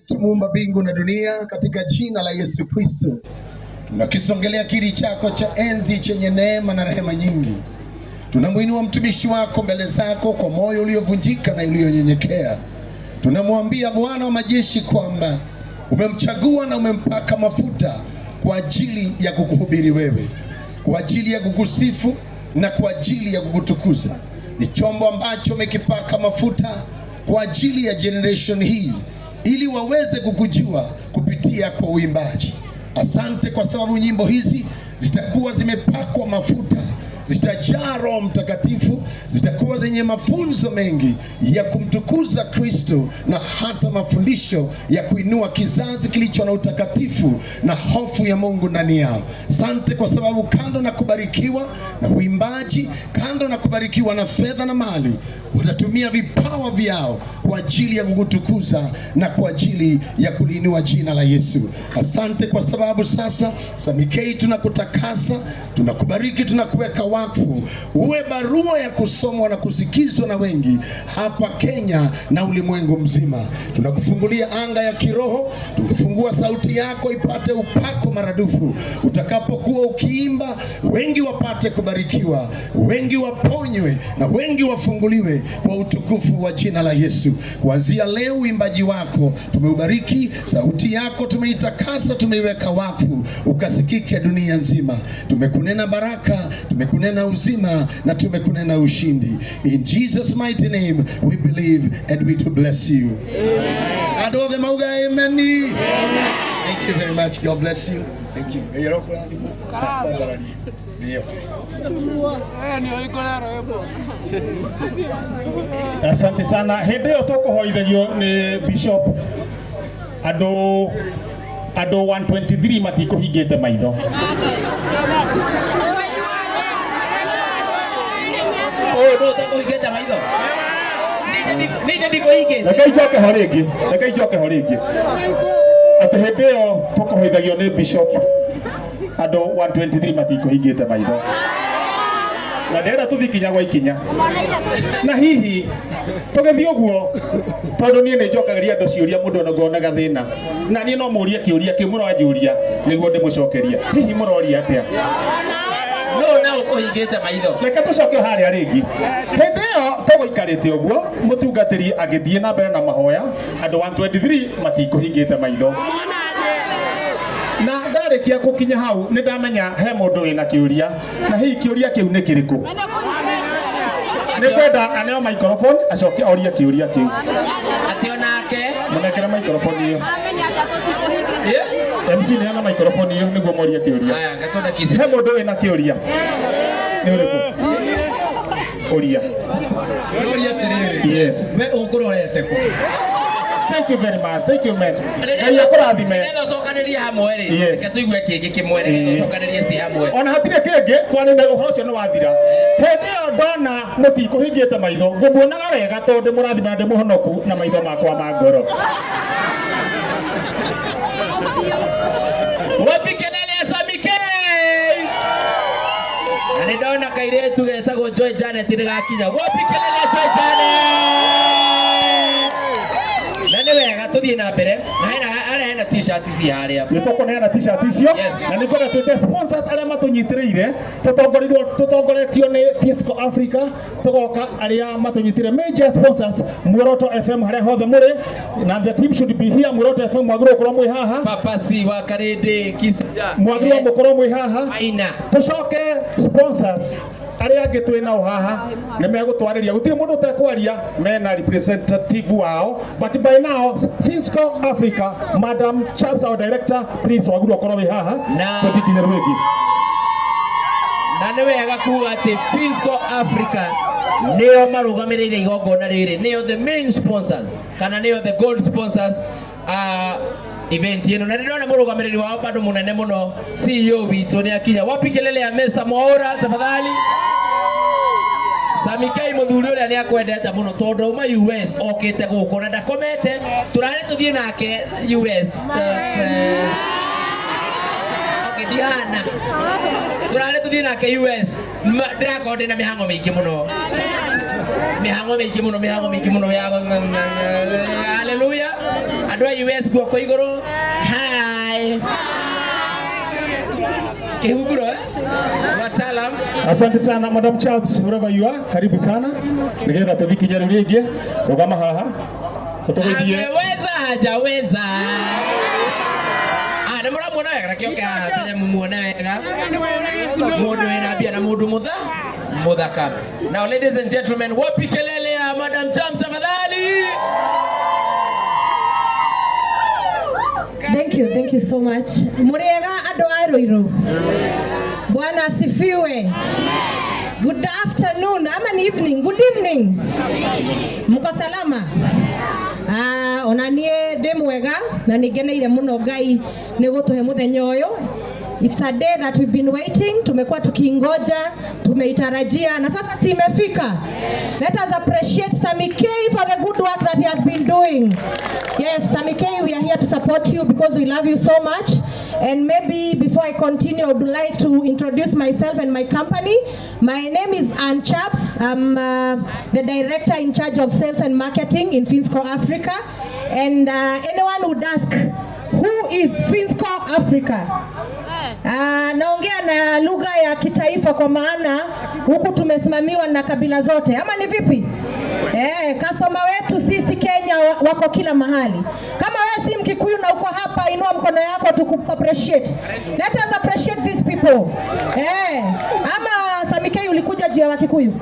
wetu muumba mbingu na dunia, katika jina la Yesu Kristo tunakisongelea kiti chako cha enzi chenye neema na rehema nyingi. Tunamwinua mtumishi wako mbele zako kwa moyo uliovunjika na ulionyenyekea. Tunamwambia Bwana wa majeshi kwamba umemchagua na umempaka mafuta kwa ajili ya kukuhubiri wewe, kwa ajili ya kukusifu na kwa ajili ya kukutukuza. Ni chombo ambacho umekipaka mafuta kwa ajili ya generation hii, ili waweze kukujua kupitia kwa uimbaji. Asante kwa sababu nyimbo hizi zitakuwa zimepakwa mafuta, zitajaa Roho Mtakatifu, zitakuwa zenye mafunzo mengi ya kumtukuza Kristo na hata mafundisho ya kuinua kizazi kilicho na utakatifu na hofu ya Mungu ndani yao. Asante kwa sababu kando na kubarikiwa na uimbaji, kando na kubarikiwa na fedha na mali, watatumia vipawa vyao kwa ajili ya kukutukuza na kwa ajili ya kuliinua jina la Yesu. Asante kwa sababu sasa Sammy K tunakutakasa, tunakubariki, tunakuweka wakfu, uwe barua ya kusomwa na kusikizwa na wengi hapa Kenya na ulimwengu mzima. Tunakufungulia anga ya kiroho, tunafungua sauti yako ipate upako maradufu. Utakapokuwa ukiimba, wengi wapate kubarikiwa, wengi waponywe na wengi wafunguliwe kwa utukufu wa jina la Yesu. Kuanzia leo uimbaji wako tumeubariki, sauti yako tumeitakasa, tumeiweka wakfu, ukasikike dunia nzima. Tumekunena baraka, tumekunena uzima na tumekunena ushindi. In Jesus mighty name we believe and we do bless you. Andũ othe mauga amen. Thank you very much. God bless you. Thank you. Ngai arokũrathima. Ndio. Asante sana. Hĩndĩ ĩyo tũkũhoithagio nĩ bishop, andũ 123 matikũhingĩte maitho. Ũyũ nũ ũtekũhingĩte maitho? Niĩ ndikũhingĩte. Reke njoke ho rĩngĩ, reke njoke ho rĩngĩ, atĩ hĩndĩ ĩyo tũkũhoithagio nĩ bishop, andũ 123 matikũhingĩte maitho, na ndĩrenda tũthiĩ kinya gwa ikinya na hihi tũgĩthiĩ ũguo, tondũ niĩ nĩ njokagĩria andũ ciũria. Mũndũ ona ngonaga thĩna na niĩ no mũrie kĩũria kĩu mũranjũria nĩguo ndĩmũcokeria. Hihi mũroria atĩa? Nũ na ũkũhingĩte maitho? Reke tũcoke harĩa rĩngĩ. Hĩndĩ ĩyo tũgũikarĩte ũguo, mũtungatĩri agĩthiĩ na mbere na mahoya, andũ 123 matikũhingĩte maitho, na ndarĩkia gũkinya hau nĩ ndamenya he mũndũ wĩna kĩũria, na hihi kĩũria kĩu nĩ kĩrĩkũ? Nĩ kwenda aneo microphone acoke orie kĩũria kĩu. Atĩ onake Mũnengere microphone ĩyo. MC, neana microphone ĩyo nĩguo morie kĩũria. Aya ngatũnda kisi. He mũndũ wĩna kĩũria? Nĩ ũrĩkũ? Ũria. Ũroria atĩrĩrĩ. Yes. We ũkũrorete kũ? Thank you very much, thank you much. Ngai akũrathime. Nĩgetha ũcokanĩrie hamwe rĩ, reke tũigue kĩngĩ kĩmwe nĩgetha ũcokanĩrie ci hamwe. Ona hatirĩ kĩngĩ twarĩ, ũhoro ũcio nĩ wathira. Hĩndĩ ĩyo ndona mũtikũhingĩte maitho, ngũmuonaga wega tondũ ndĩmũrathima na ndĩmũhonoku na maitho makwa ma ngoro. Wapi kelele ya Sammy K? Na nĩ ndona kairĩtu getagwo Joy Janet nĩ gakinya. Wapi kelele ya Joy Janet? Na nĩ wega tũthiĩ na mbere na hena harĩa hena T-shirt ci harĩa. Nĩ tũkũneana T-shirt icio. Na nĩ kwenda twĩte sponsors arĩa matũnyitĩrĩire, tũtongoretio nĩ Fisco Africa, tũgoka arĩa matũnyitĩrĩire, major sponsors Muoroto FM, harĩa hothe mũrĩ, na the team should be here. Muoroto FM, mwagĩrĩirwo gũkorwo mwĩ haha. Papa C wa Karĩndĩ Kisija. Mwagĩrĩirwo mũkorwo mwĩ haha. Aina. Tũcoke sponsors arĩa angĩ twĩ nao haha nĩ megũtwarĩria, gũtirĩ mũndũ ũtekwaria, mena representative wao, but by now Fisco Africa, Madam Chaps, our director, please, wagĩrĩirwo ũkorwo wĩ haha. Tũthiĩ nginya rwĩngĩ. Na nĩ wega kuga atĩ Fisco Africa nĩo marũgamĩrĩire igongona rĩrĩ, nĩo the main sponsors kana nĩo the gold sponsors event ĩno, na ndĩrona mũrũgamĩrĩri wao bado mũnene mũno, CEO witũ, nĩ akinya. Wapi kelele ya Mr. Mwaura, tafadhali? Sammy K, mũthuri ũrĩa nĩ akwendete mũno tondũ auma US okĩte gũkũ na ndakomete, tũrarĩ tũthiĩ nake US. Okay, Diana. Tũrarĩ tũthiĩ nake US. Ndĩrakorwo ndĩna mĩhang'o mĩingĩ mũno. Mihango mĩingĩ mũno, mĩhango mĩingĩ mũno ya haleluya. Andũ a US guoko igũrũ. Hi. Kĩhumbũro eh? Wataalam. Asante sana, Madam Charles, wherever you are, karibu sana nigetha tuthikinye riu ringi. Rugama haha tutugeithie. Ameweza hajaweza? Ah, nĩ mũramuona wega, na kĩoke haha mbere mumuone wega. Mũndũ wĩna mbia na mũndũ mũthaka. Now ladies and gentlemen, wapi kelele ya Madam Chams tafadhali? Thank you so much. Muriega andũ a Ruiru. Bwana asifiwe. Good afternoon, ama ni evening. Good evening. Mko salama? Ah, ona niĩ ndĩ mwega na nĩ ngeneire mũno Ngai nĩ gũtũhe mũthenya ũyũ. It's a day that we've been waiting, tumekuwa tukiingoja, tumeitarajia na sasa imefika. Let us appreciate Sami K for the good work that he has been doing. Yes, Sami K, we are here to support you because we love you so much. And maybe before I continue, I would like to introduce myself and my company. My name is Ann Chaps. I'm the director in charge of sales and marketing in Finsco Africa. And anyone would ask, who is Finsco Africa? Naongea na lugha ya kitaifa kwa maana huku tumesimamiwa na kabila zote, ama ni vipi? Customer wetu sisi Kenya wako kila mahali. Kama wewe si Mkikuyu na uko hapa, inua mkono yako tuku appreciate. Let us appreciate these people. Ama Samikei ulikuja juu ya Wakikuyu?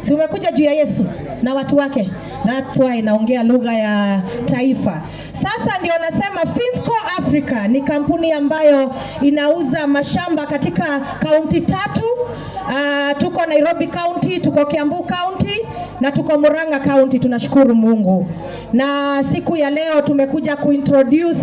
Si umekuja juu ya Yesu na watu wake? That's why naongea lugha ya taifa. Sasa ndio nasema Finsco Africa ni kampuni ambayo inauza mashamba katika kaunti tatu. Tuko Nairobi County, tuko Kiambu County na tuko Murang'a County. Tunashukuru Mungu. Na siku ya leo tumekuja kuintroduce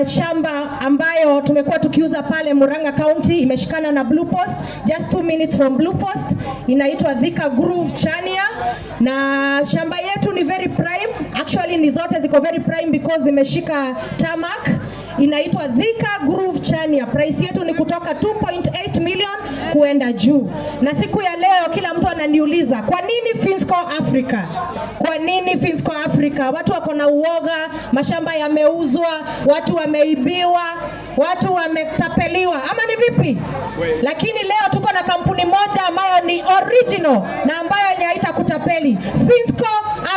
shamba ambayo tumekuwa tukiuza pale Murang'a County, imeshikana na Blue Post, just 2 minutes from Blue Post, inaitwa Thika Groove Chania, na shamba yetu ni very prime. Actually ni zote ziko very prime because zimeshika tarmac. Inaitwa Thika Groove Chania. Price yetu ni kutoka 2.8 million kuenda juu. Na siku ya leo kila mtu ananiuliza kwa nini Finsco Africa? Kwa nini Finsco Africa? Watu wako na uoga, mashamba yameuzwa, watu wameibiwa, watu wametapeliwa, ama ni vipi? Lakini leo tuko na kampuni moja ambayo ni original na ambayo yenye haitakutapeli, Finsco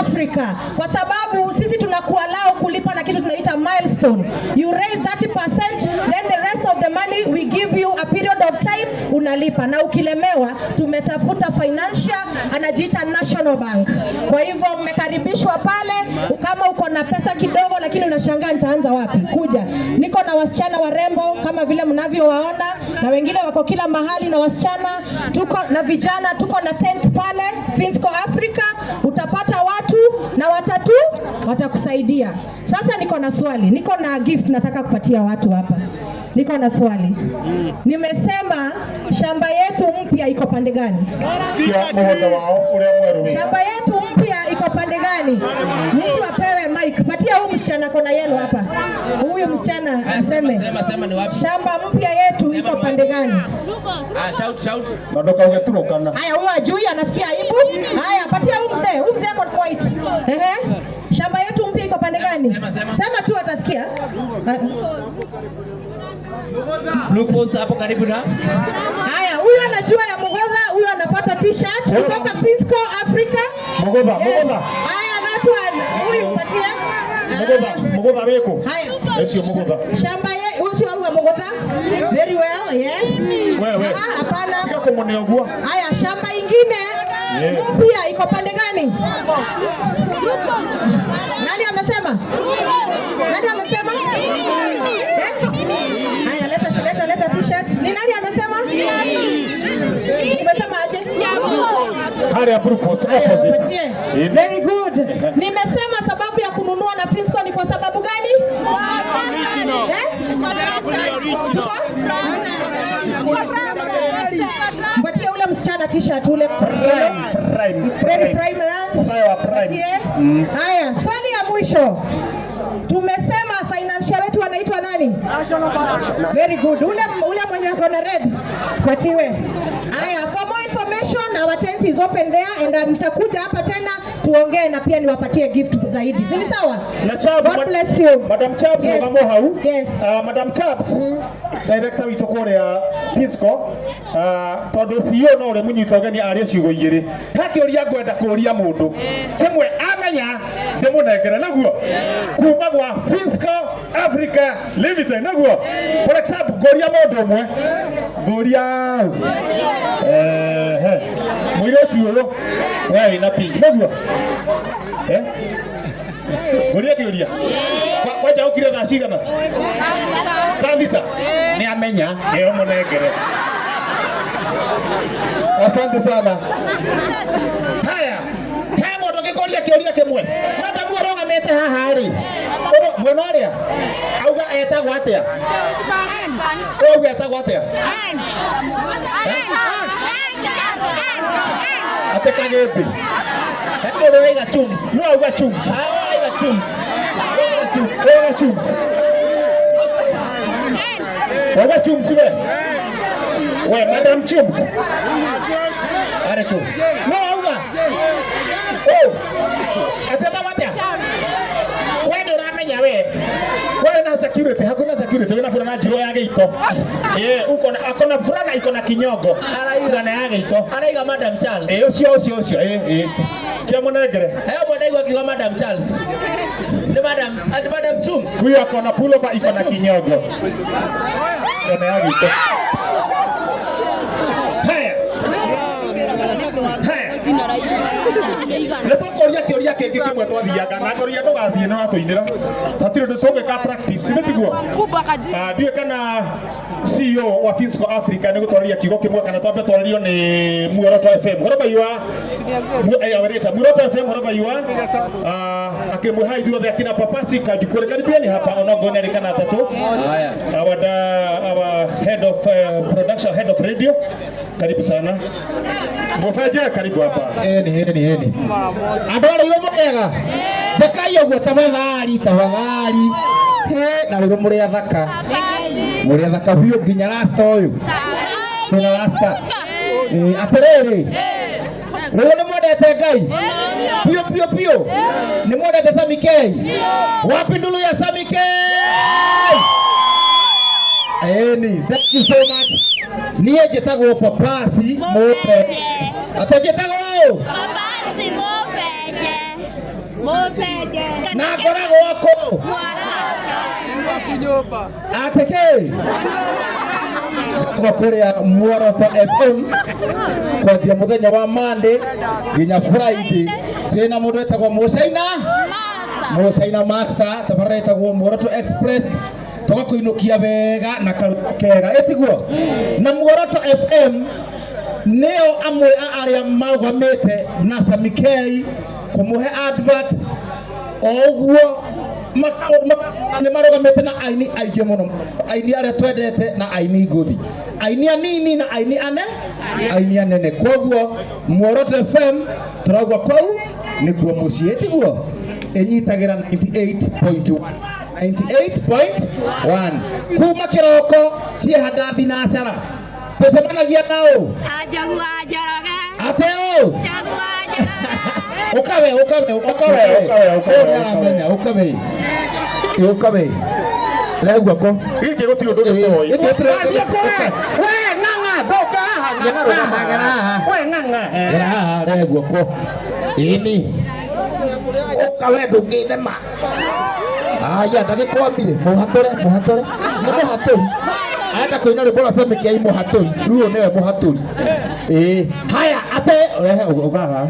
Africa, kwa sababu sisi tunakuallow kulipa na kitu tunaita milestone. You raise 30%, then the rest of the money we give you a period of time unalipa, na ukilemewa tumetafuta financial anajiita National Bank. Kwa hivyo mmekaribishwa pale, kama uko na pesa kidogo lakini unashangaa nitaanza wapi, kuja. Niko na wasichana warembo kama vile mnavyowaona, na wengine wako kila mahali na wasichana, tuko na vijana, tuko na tent pale Finsco Africa, utapata watu na watatu watakusaidia. Sasa niko na swali, niko na gift nataka kupatia watu hapa. Niko na swali. Nimesema shamba yetu mpya iko pande gani? Cia mũgũnda wao ũrĩa mwerũ wĩ. Shamba yetu mpya iko pande gani? Mtu apewe mic. Patia huyu msichana kona yellow hapa. Huyu msichana aseme. Sema, sema ni wapi? Shamba mpya yetu iko pande gani? Ah, shout, shout. Na ndũkauge Turukana. Haya, huyu ajui, anasikia aibu. Haya, patia huyu mzee. Huyu mzee ako white. Ehe. Shamba yetu mpya iko pande gani? Sema, sema. Sema tu atasikia. Ah, Blue Post hapo karibu na Haya, huyu anajua ya Mugodha, huyu anapata t-shirt kutoka Finsco Africa. Mugodha, Yes. Mugodha. Haya, that one. Huyu patia. Mugodha, Ah. Mugodha wĩkũ? Haya. Ũcio Mugodha. Shamba ye, huyu sio wa Mugodha. Very well, yes. Wewe. Ah, hapana. Tiga kũmũne ũguo. Haya, shamba ingine Yes. mpya iko pande gani? Nani amesema? Nani amesema? Eh? Haya, leta leta leta t-shirt. Ni nani amesema? Umesema aje? Harĩa Blue Post Haya, opposite. patie. Ĩni. Very good. Nimesema sababu ya kununua na Finsco ni kwa sababu gani? Eh? Tuko? Mpatie ule msichana t-shirt ule yellow. Prime, It's very prime. prime land. Prime wa prime. Patie. Haya, swali ya mwisho. Tumesema financial wetu anaitwa nani? Very good. Ule mwenye ako na red. Patiwe. Haya, for more information Our tent is open there and nitakuja hapa tena tuongee na pia niwapatie gift zaidi. Si ni sawa? Na Chabs, God bless you. Madam Chabs, Yes. rũgamo hau. Yes. Madam Chabs, director witũ kũrĩa Pisco, tondũ CEO no ũrĩ mũnyita ũgeni arie ciugo igĩrĩ. He kĩũria ngwenda kũria mũndũ kĩmwe amenya ndĩmũnengere naguo kuma gwa Pisco Africa Limited naguo. For example, ngũria mũndũ ũmwe, ngũria ehe mũirĩtu ũyũ we wĩna pink naguo, eh ngũria kĩũria. Kwanja ũkire thaa cigana? Thaa 6. Nĩ amenya nĩyo mũnengere. Asante sana. Haya, he mũndũ ũngĩkũria kĩũria kĩmwe? Madamu ũrũgamĩte haha rĩ, mwena ũrĩa auga etagwo atĩa? Auga etagwo atĩa? Atĩ kagĩmbĩ? He mũndũ ũraiga Chums. No auga Chums. Ah, ũraiga Chums. Ũraiga Chums. Auga Chums. Auga Chums we. We Madam Chums. Arĩ kũ? No auga. Oh. Ateta watia. We ndũramenya we. We na security, hakuna security, wena furana njirũ ya gĩito. Eh, uko na akona furana iko na kinyongo. Araiga. Furana ya gĩito. Araiga Madam Charles. Eh, ũcio ũcio ũcio, eh eh. Kia mũnengere. He ũmwe ndaigua akiuga Madam Charles. Nĩ Madam, ati Madam Chums. Huyu akona pullover iko na kinyongo. Furana ya gĩito. Haya. Haya. Nĩ tũkũria kĩũria kĩngĩ kĩmwe twathiaga na ngũria ndũgathiĩ nĩ watũinĩra hatirĩ ũndũ tũgwĩka practice nĩ tiguo. Ah, ndiũĩ kana CEO wa Finsco Africa nĩ gũtwarĩria kiugo kĩmwe kana twambe twarĩrio nĩ Muoroto FM wherever you are. Wereta Muoroto FM wherever you are. Ah, akimwe hai ithuothe akina Papasi Kajukure, karibiani hapa onongo nĩ kana atatũ. Haya. Our head of production, head of radio, karibu sana. Mufeje, karibu hapa. Eni eni eni andå arä irå må rĩega thekai å guo tafadhali tafadhali. He na rä må rĩ athaka, må rĩ athaka biũ nginya rasta ũyũ kwĩna rasta. Atĩrĩrĩ, rĩu nĩ mwendete Ngai biũ biũ biũ, nĩ mwendete Sami K? Wapi ndulu ya Sami K? Eni, thank you so much. Niĩ njĩtagwo Papasi Mũpe. Atĩ njĩtagwo ũ? Papasi Mũbenje. Mũbenje. Na ngoragwo kũ? Atĩ kĩ? Ngoragwo kũrĩa Muoroto FM kwanjia mũthenya wa Monday nginya Friday. Twĩna mũndũ wĩtagwo Mũcaina Mũcaina Master, tabarĩra ĩtagwo Muoroto Express, tũgakũinũkia wega na karuto kega ĩtiguo. Na Muoroto FM nĩo amwe a arĩa marũgamĩte na Sami K kũmũhe advert o ũguo nĩ marũgamĩte na aini aingĩ mũno, aini arĩa twendete na aini ngũthi, aini anini na aini ane aini anene. Koguo Muoroto FM tũrauga kũu nĩkuo mũciĩ tiguo, ĩnyitagĩra 98.1 98.1 kuma kĩroko ciĩhanda thinacara tũcemanagia nao. Njogu wa Njoroge. Atĩ ũ? Njogu wa Njoroge. Ukawe ukawe ukawe. Ukawe, ukawe, Ũyũ nĩaramenya ukawe ukawe rehe guoko. Gĩkĩ gũtirĩ ũndũ gĩtoĩ. Gĩkĩ gũtirĩ ũndũ Wathiĩ kũ we? We ng'ang'a, thũka haha, Gera haha, gera haha. We ng'ang'a. Gera haha rehe guoko ĩni ukawe ndũngĩnema. Aya ndagĩkwambire mũhatũre mũhatũre nĩ mũhatũri arenda kũina rwĩmbo rwa Sami K mũhatũri rĩu ũyũ nĩwe mũhatũri. Ĩĩ haya ate rehe ũka haha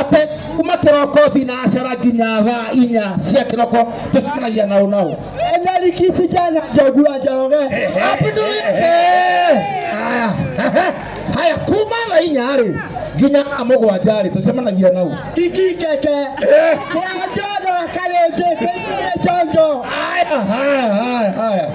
ate kuma kĩroko thinacara nginya thaa 4 cia kĩroko tũcemanagia nao nao. Enariki vijana Njogu wa Njoroge. Apindulike. Haya haya kuma thaa 4 rĩ nginya thaa 7 rĩ tũcemanagia nao. Ikikeke. Kwa Njono Karĩndĩ kĩingĩ Njonjo. Haya haya haya haya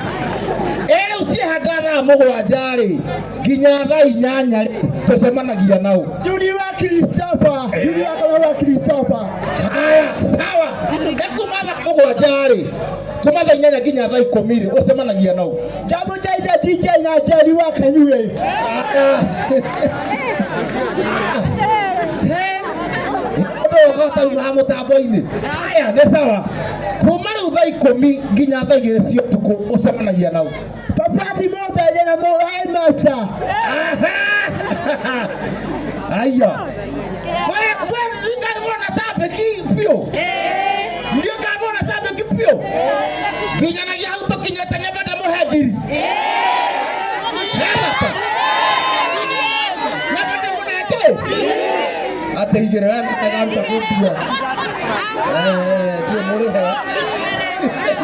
rĩu ciehanda thaa 7 rĩ nginya thaa 8 rĩ tũcemanagia nao. Juni wa Christopher. Juni wa Christopher. Haya sawa kuma thaa Mũgwanja rĩ, kuma thaa 8 nginya thaa 10 rĩ, ũcemanagia nau. Ndamũteithia DJ na Njeri wa Kanyuĩ. Ũndũ mũtambo-inĩ. Aya nĩ sawa. Kuma rĩu thaa 10 nginya thaa 2 cia ũtukũ ũcemanagia nau. Papati Mũmbenje na Mũgai Master. Aya. We nĩngamwona sabiki biũ. Nĩngamwona sabiki biũ. Nginyanagia hau tũkinyĩte nyambe ndĩmũhe ngiri. Nyambe ndĩmũhe kĩ? Atĩ igĩrĩ we nĩkaruta kũndua. Ndiũ mũrĩhe.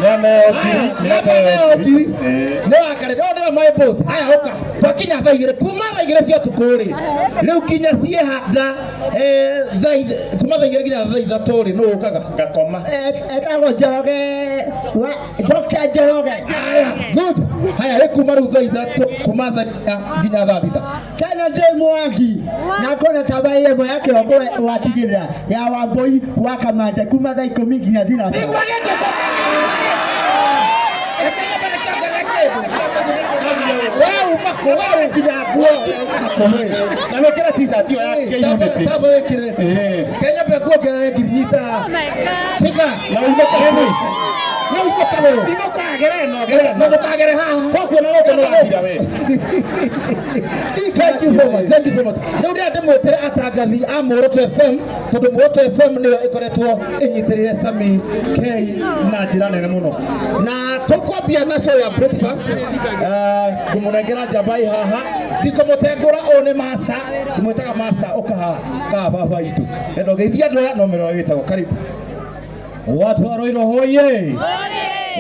Nĩaneo ngiri. Nĩ wakare no nĩwe my boss. Aya ũka. Twakinya thaa 2 kuma thaa 2 cia ũtukũ rĩ. Rĩu nginya ciehanda kuma thaa 2 nginya thaa 3 rĩ nũ ũkaga? Ngakoma. Etagwo Njoroge wa Dr. Njoroge. Aya, good. Haya rĩ kuma rĩu thaa 3 kuma thaa 4 nginya thaa 6. Kana ndĩ Mwangi na kona kaba ĩmwe ya kĩroko watigĩrĩra ya Wambui wa Kamande kuma thaa 10 nginya thinacara. Igua gĩkĩ Na wekera t-shirt ĩyo ya Unity. Kenya pe kuongerera ngiri nyita. Oh my God. Shika. Na uinũka rĩ. Na uinũka rĩ. Inũka gere no gere. Na ndũkagere haha. Koguo na gũkũ nĩwathira we. Thank you so much. Thank you so much. Rĩu ndĩrenda ndĩmwĩtĩre atangathi a Muoroto FM tondũ Muoroto FM nĩyo ĩkoretwo ĩnyitĩrĩire Sammy K na njĩra nene mũno. Na tũkwambia na show ya breakfast. Ngũmũnengera njamba ĩ haha. Ndikũmũtengũra, ũyũ nĩ master. Ndĩmwĩtaga master ũka haha. Kaha baba itũ. Endo geithia andũ aya no mĩrora wĩtagwo. Karibu. Watu wa Ruiru hoye!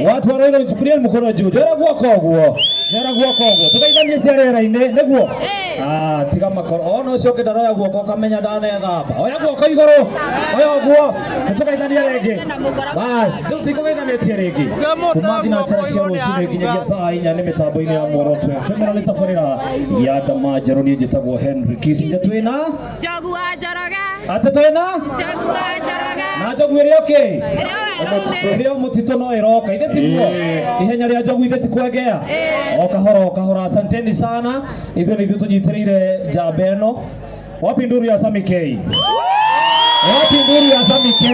Watu wa Ruiru nchukulieni mkono juu. Jera guoko ũguo. Jera guoko ũguo. Tugeithanie cia rĩera-inĩ nĩguo. Tiga makoro. Ona ũcio ũngĩ ndaroya guoko ũkamenya ndanethamba. Oya guoko igũrũ. Oya ũguo. Nĩtũgeithanie rĩngĩ. Bas, rĩu tikũgeithanĩtie rĩngĩ. Kuma thinacara cia rũcinĩ nginyagia thaa 4 nĩ mĩtambo-inĩ ya Muoroto FM na nĩ tabarĩra ya Ndama Njerũ. Niĩ njĩtagwo Henry Kissinger. Twĩna Njogu wa Njoroge. atĩ twĩna Njogu wa Njoroge. na njogu ĩrĩa ũkĩ Ĩrĩa werũ-inĩ. ĩrĩa mũtitũ no ĩroka ithe tiguo ihenya rĩa njogu ithe ti kwengea o kahora o kahora. Asanteni sana, ithuĩ nĩ ithuĩ tũnyitĩrĩire njamba ĩno. Wapi nduru ya Sammy K? Wapi nduru ya Sammy K?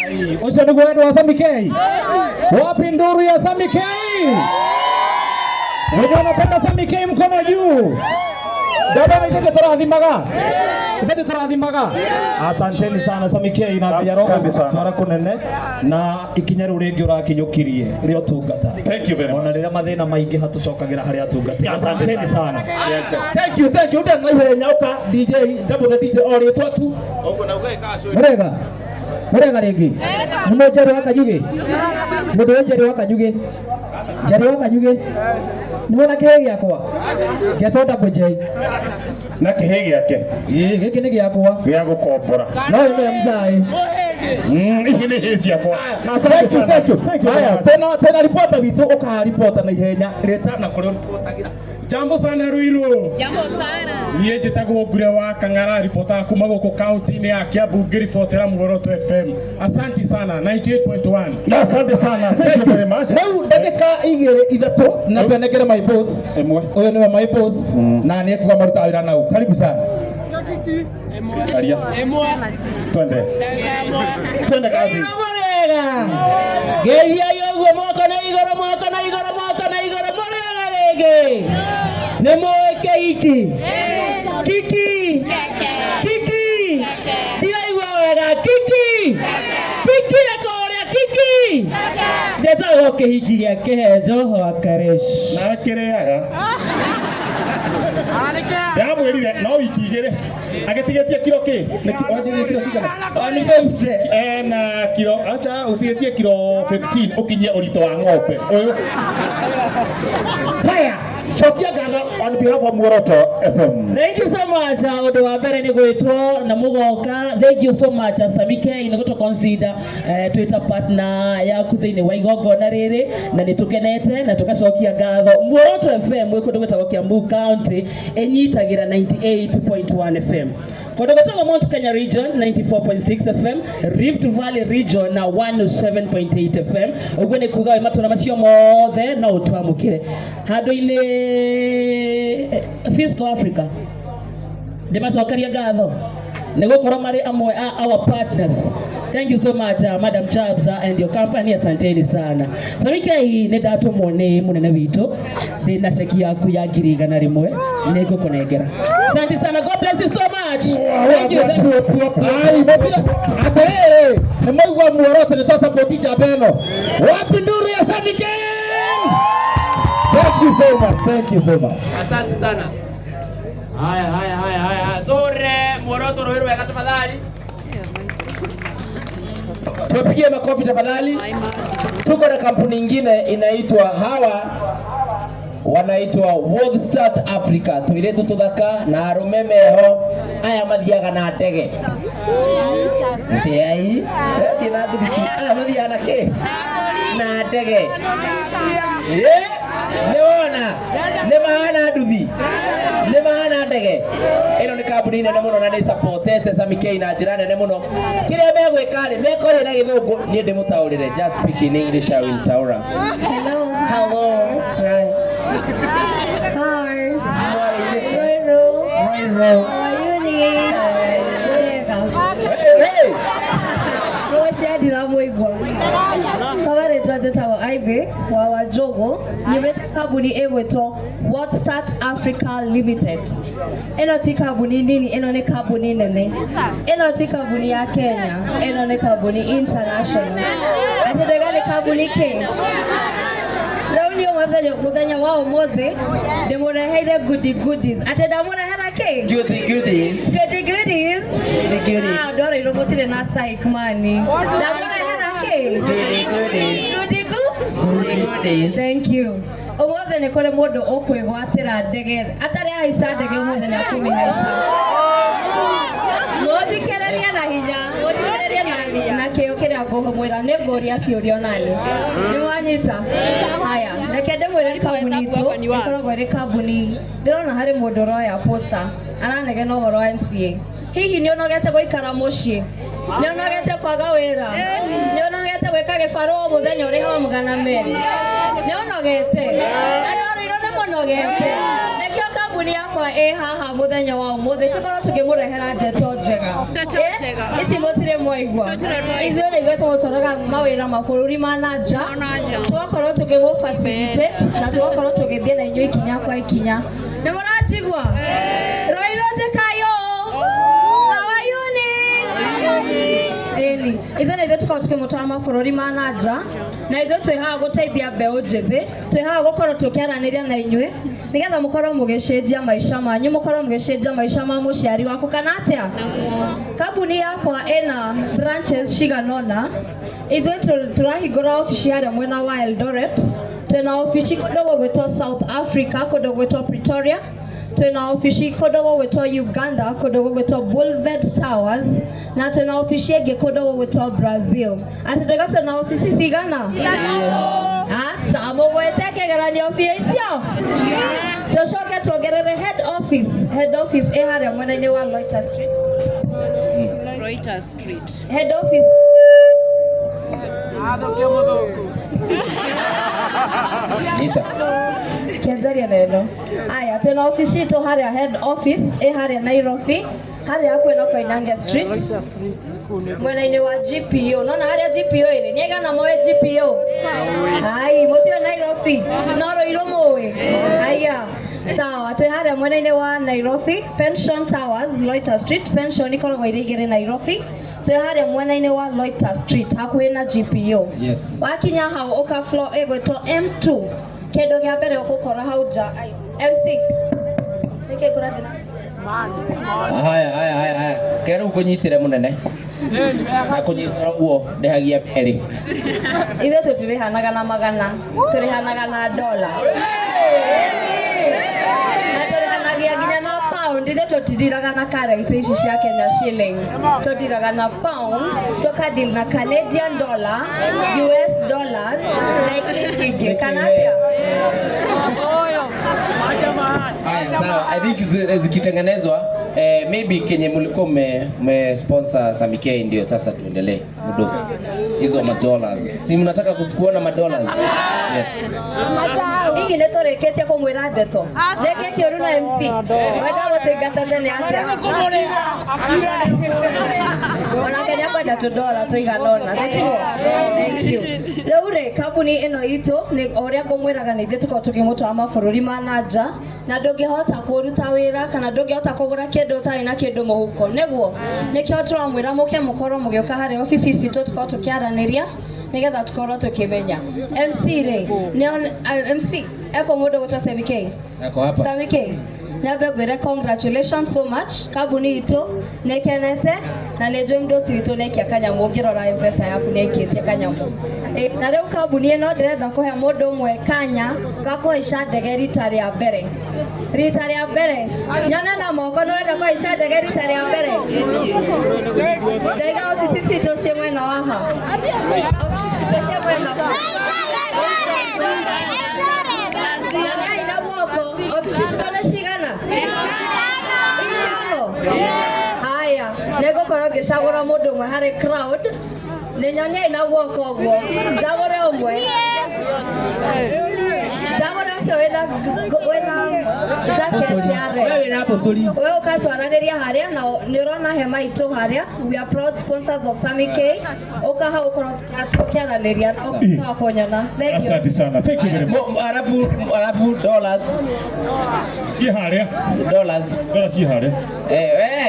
Ai, ũcio nĩguo wendo wa Sammy K? Wapi nduru ya Sammy K? Wenye wanapenda Sammy K mkono juu. Njamba ĩno ithuĩ tũrathimaga. Ithuĩ tũrathimaga. Asanteni sana Sammy K na Asante sana. Mara kũnene na ikinya rĩu rĩngĩ ũrakinyũkirie rĩa ũtungata. Thank you very Ona much. rĩrĩa mathĩna maingĩha tũcokagĩra harĩa atungati. Asanteni sana. Thank you, thank you. Ndĩrenda na ihenya ũka DJ, double the DJ o rĩtwa tu. Mũrega. Mũrega rĩngĩ. Nĩ Njeri wa Kanyugĩ. Mũndũ wĩ Njeri wa Kanyugĩ. Njeri wa Kanyugĩ. Nĩ wona kĩhĩ gĩakwa? Gĩetwo Double J. Na kĩhĩ gĩake Ĩĩ gĩkĩ nĩ gĩakwa. gĩa gũkombora. No ĩno mzai. Ici nĩ hĩ ciakwa. Na asante Thank you, sana. thank you. Thank you very Haya, much. tena ripota witũ ũkaha ripota na ihenya rĩta na kũrĩa ũripotagĩra. Jambo sana Ruiru. Jambo sana. Niĩ njĩtagwo Ngure wa Kang'ara, ripotaga kuma gũkũ kaunti-inĩ ya Kiambu ngĩribotera Muoroto FM. Asanti sana 98.1. Na asante sana. Thank you very much. Rĩu ndagĩka 2 3 na mbenengere my boss. Ĩmwe. Ũyũ nĩwe my boss na nĩ ekuga marutaga wĩra nau. Karibu sana. Aria. Twende. Twende kazi. Mũrega. Geithiai ũguo moko na igũrũ, moko na igũrũ, moko na igũrũ. Mũrega rĩngĩ. Nĩ mũĩ kĩhiki? Kiki. Keke. Kiki. Ndiraigua wega. Kiki. Kiki na kũrĩa kiki. Ndetagwo kĩhiki gĩa kĩhenjo wa Karesh. Na kĩrĩaga. Ndamwĩrire no wiki 2 agĩtigĩtie kiro kĩ? Wanjĩrĩire kiro cigana? 150. Ena kiro aca ũtigĩtie kiro 15 ũkinyie ũritũ wa ng'ombe ũyũ. Haya, cokia ngatho on behalf of Muoroto FM. Thank you so much. Ũndũ wa mbere nĩ gwĩtwo na mũgoka. Thank you so much Sammy K nĩ gũtũ consider twĩ ta partner yaku thĩinĩ wa igongona rĩrĩ na nĩ tũkenete na tũgacokia ngatho. Muoroto FM wĩ kũndũ gwĩtagwo Kiambu County ĩnyitagĩrĩra Tũnyiitagĩra 98.1 FM kũndũ gwĩtagwo Mount Kenya Region 94.6 FM, Rift Valley Region na 107.8 FM. Ũguo nĩ kuga wĩ matũra macio mothe no ũtwamũkĩre handũ-inĩ Fiscal Africa. Ndĩmacokeria ngatho nĩ gũkorwo marĩ amwe a our partners. Thank you so much, Madam Chabs and your company, asanteni sana. Samikei nĩ ndatũmwo nĩ mũnene witũ ndĩ na ceki yaku ya 100,000 nĩ ngũkũnengera. Asante sana, God bless you so much. Thank you, thank you. Ai, mũtira atĩrĩrĩ, nĩ mwaigua muoroto nĩ twasupport njamba ĩno. Wapi nduru ya Sammy King? Thank you so much, thank you so much. Asante sana. Haya, haya, haya, haya. Tore muoroto rũĩ rwega tafadhali. Tuwapigie makofi tafadhali. Tuko na kampuni ingine inaitwa, hawa wanaitwa World Start Africa, tuiretu tuthaka na arume meho aya mathiaga na ndege Ntiai, thiĩ na thiriki aya mathiaga na kĩ na ndege. Nĩ wona nĩ mahana nduthi, nĩ mahana ndege. Ĩno nĩ kambuni nene mũno na nĩ supportete Sammy K na njĩra nene mũno. Kĩrĩa megwĩka rĩ, mekwaria na gĩthũngũ, niĩ ndĩmũtaũrĩre. Just speak in English, I will taũra. Hello. Hello. Hi. Hi. Hello. Hello. How are you? Wega. Hey, hey. Rũcia ndiramũigua. Baba rĩtwa njĩtagwo Ivy wa Wanjũgũ, nyumĩte kambuni ĩgwĩtwo What Start Africa Limited. Ĩno ti kambuni nini, ĩno nĩ kambuni nene. Ĩno ti kambuni ya Kenya, ĩno nĩ kambuni international. Atĩ ndauga nĩ kambuni kĩ? Rĩu niĩ mũthenya wa ũmũthĩ ndĩmũreheire goodie goodies. Atĩ ndamũrehera kĩ? Goodie goodies. Goodie goodies. Goodie goodies. Ah, ndorĩirwo gũtirĩ na psych mani. Ndamũrehera kĩ? Goodie goodies. Goodie Goodie goodies. Thank you. Ũmũthĩ nĩ kũrĩ mũndũ ũkwĩgwatĩra ndege atarĩ ahaica ndege, ũmũthĩ nĩ akũmĩhaica. Mũthikĩrĩrie na hinya, mũthikĩrĩrie na kĩo kĩrĩa ngũmwĩra, nĩ ngũria ciũria onani. Nĩ mwanyita? Haya, reke ndĩmwĩre kambuni itũ ĩkoragwo ĩrĩ kambuni. Ndĩrona harĩ mũndũ ũroya poster aranegena ũhoro wa MCA. Hihi nĩ ũnogete gũikara mũciĩ? Nĩ ũnogete kwaga wĩra? Nĩ ũnogete gwĩka gĩbarũa o mũthenya ũrĩhaga 200? Nĩ ũnogete? Andũ a Ruiru nĩ mũnogete? Nĩkĩo kambuni yakwa ĩ haha mũthenya wa ũmũthĩ tũkorwo tũkĩmũrehera ndeto njega. Ndeto njega. Ici mũtirĩ mwaigua. Tũtirĩ mwaigua. Ithuĩ nĩ ithuĩ tũgũtwaraga mawĩra mabũrũri ma na nja, tũgakorwo tũkĩmũ facilitate na tũgakorwo tũgĩthiĩ na inyuĩ ikinya kwa ikinya. Nĩ mũranjigua? Ruiru njĩkayo. How are you ni? Ĩni, ithuĩ nĩ ithuĩ tũkorwo tũkĩmũtwara mabũrũri ma na nja, na ithuĩ twĩ haha gũteithia mbeũ njĩthĩ, twĩ haha gũkorwo tũkĩaranĩria na inyuĩ nĩgetha mũkorwo mũgĩcenjia maica manyu, mũkorwo mũgĩcenjia maica ma mũciari waku kana atĩa. Kambuni yakwa ĩna branches cigana ũna. Ithuĩ tũrahingũra obici harĩa mwena wa Eldoret, twĩna obici kũndũ gũgwĩtwo South Africa, kũndũ gũgwĩtwo Pretoria, twĩna obici kũndũ gũgwĩtwo Uganda, kũndũ gũgwĩtwo Boulevard Towers, na twĩna obici ĩngĩ kũndũ gũgwĩtwo Brazil. Atĩ ndauga twĩna obici cigana? Aca, mũgwĩte kĩgeranio biũ icio. Tũcoke tuongerere head office. Head office ĩ harĩa mwena-inĩ wa Loiter Street. Reuters Street. Head office. Nita. Kĩanjaria neno. Aya, twĩna obici itũ harĩa head office ĩ harĩa Nairobi, harĩa hakuhĩ na Koinange Street, mwena-inĩ wa GPO. Nona harĩa GPO ĩrĩ? Nĩ aigana moĩ GPO? Ai, mũtiũĩ Nairobi? No Ruiru mũĩ? Aya. Sawa, twĩ harĩa mwena-inĩ wa Nairobi, Pension Towers, Loiter Street. Pension ikoragwo irĩ igĩrĩ Nairobi. Twĩ harĩa mwena-inĩ wa Loiter Street hakuhĩ na GPO. Yes. Wakinya hau ũka floor ĩgwĩtwo M2. Kĩndũ kĩa mbere ũgũkora hau nja. Ai, MC. Nĩkĩ kũrathiĩ na Haya, haya, haya, haya. Ke rĩu ngũnyitĩre mũnene. Na kũnyitĩra ũguo ndĩhagia merĩ. Ithuĩ tũtirĩhanaga na magana, tũrĩhanaga na dola. Na tũrĩhanagia nginya na pound. Ithuĩ tũtidiraga na currency ici cia Kenya shilling. Tũdiraga na pound, tũkadeal na Canadian dollar, US dollars na ingĩ ingĩ. Kana atĩa? Haya, Sawa, I think zikitengenezwa maybe kenye mlikuwa mme sponsor Sammy K ndio sasa tuendelee mdosi. Hizo madollars. Si mnataka kuona madollars? Yes. Hihi nä tå rä kä tie kå mwä ra ndeto rä kä kä å ru na MC wenda gå tå tene atä onake nä akwenda tå ndora tå igana ona tiguo. Thank you. Rä u rä kambuni ä no itå o å rä a ngå mwä raga nä ithuä tå korwo tå kä må twara mabå rå ri ma na nja na ndå ngä hota kå ruta wä ra kana ndå ngä hota kå gå ra kä ndå ũtarĩ na kä ndå må huko nĩguo nĩkĩo tũramwĩra mũke mũkorwo mũgĩũka harĩ obici citũ tũkorwo tũkĩaranĩria nĩgetha tũkorwo tũkĩmenya MC rĩ MC eko mũndũ gwĩtwo Sammy K. Ako hapa. Sammy K, nyambe ngwĩre congratulations so much. Kambuni itũ nĩ ĩkenete na nĩ njũĩ mũndũ ũcio witũ nĩ aikia kanyamũ ũngĩrora M-Pesa yaku nĩ aikĩtie kanyamũ. Na rĩu kambuni ĩno ndĩrenda kũhe mũndũ ũmwe kanya ga kũhaica ndege rita rĩa mbere. Rita rĩa mbere nyone na moko nĩ ũrenda kũhaica ndege rita rĩa mbere. Ndaiga obici citũ ciĩ mwena wa ha, obici citũ ciĩ mwena wa Nyoniai na guoko obici citũ nĩ cigana? Ithano. Haya, nĩngũkorwo ngĩcagũra mũndũ ũmwe harĩ crowd. Nĩ nyoniai na guoko ũguo njagũre ũmwe, njagũre ũcio wĩna jacket ya red. Wewe na bosori. We ũkatwaranĩria harĩa na nĩ ũrona hema itũ harĩa. We are proud sponsors of Sammy K. Ũka hau ũkorwo tũkĩaranĩria na kũnyona. Thank you. Asante sana. Thank you very much. Alafu dollars. Ci haria. Dollars. Dola ci haria.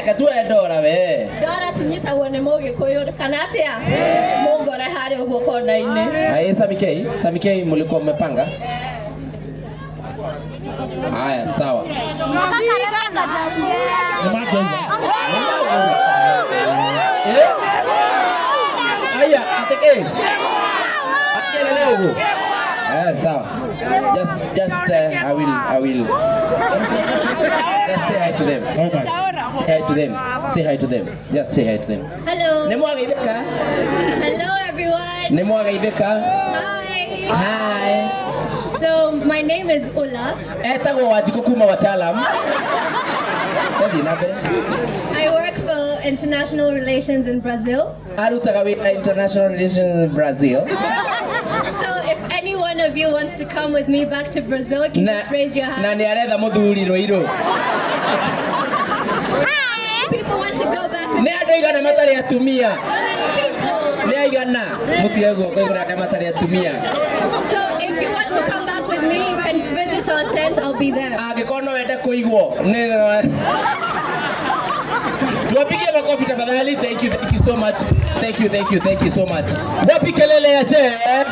Katue dola we. Ndora cinyitagwo nĩ mũgĩkũyũ kana atĩa? Mũngore harĩa ũguo kona-inĩ. Aye, Sammy K, Sammy K mlikuwa mmepanga? Haya, sawa. Haya, ateke. Ateke leo huko. Sawa. Just I will. Just say hi to them. Say hi to them. Say hi to them. Just say hi to them. Hello. Nĩ mwageithĩka? Hello everyone. Nĩ mwageithĩka? Hi. Hi. So my name is Ulla. Etagwo Wanjikũ kuma Wataalam. Thiĩ na mbere. I work for international relations in Brazil. Arutaga wĩra international relations in Brazil. So if any one of you wants to come with me back to Brazil, you can just raise your Na hand. nĩ aretha mũthuri Rũirũ. People want to go back with Nĩ andũ aigana matarĩ atumia? Nĩ aigana? Mũtige guoko igũrũ arĩa matarĩ atumia. So if you want to come back with me, you can visit our tent. I'll be there. Angĩkorwo no wende kũigwo nĩ tuwapigie makofi tafadhali. Thank you, thank you so much. Thank you, thank you, thank you so much. Wapi kelele ya Jeff?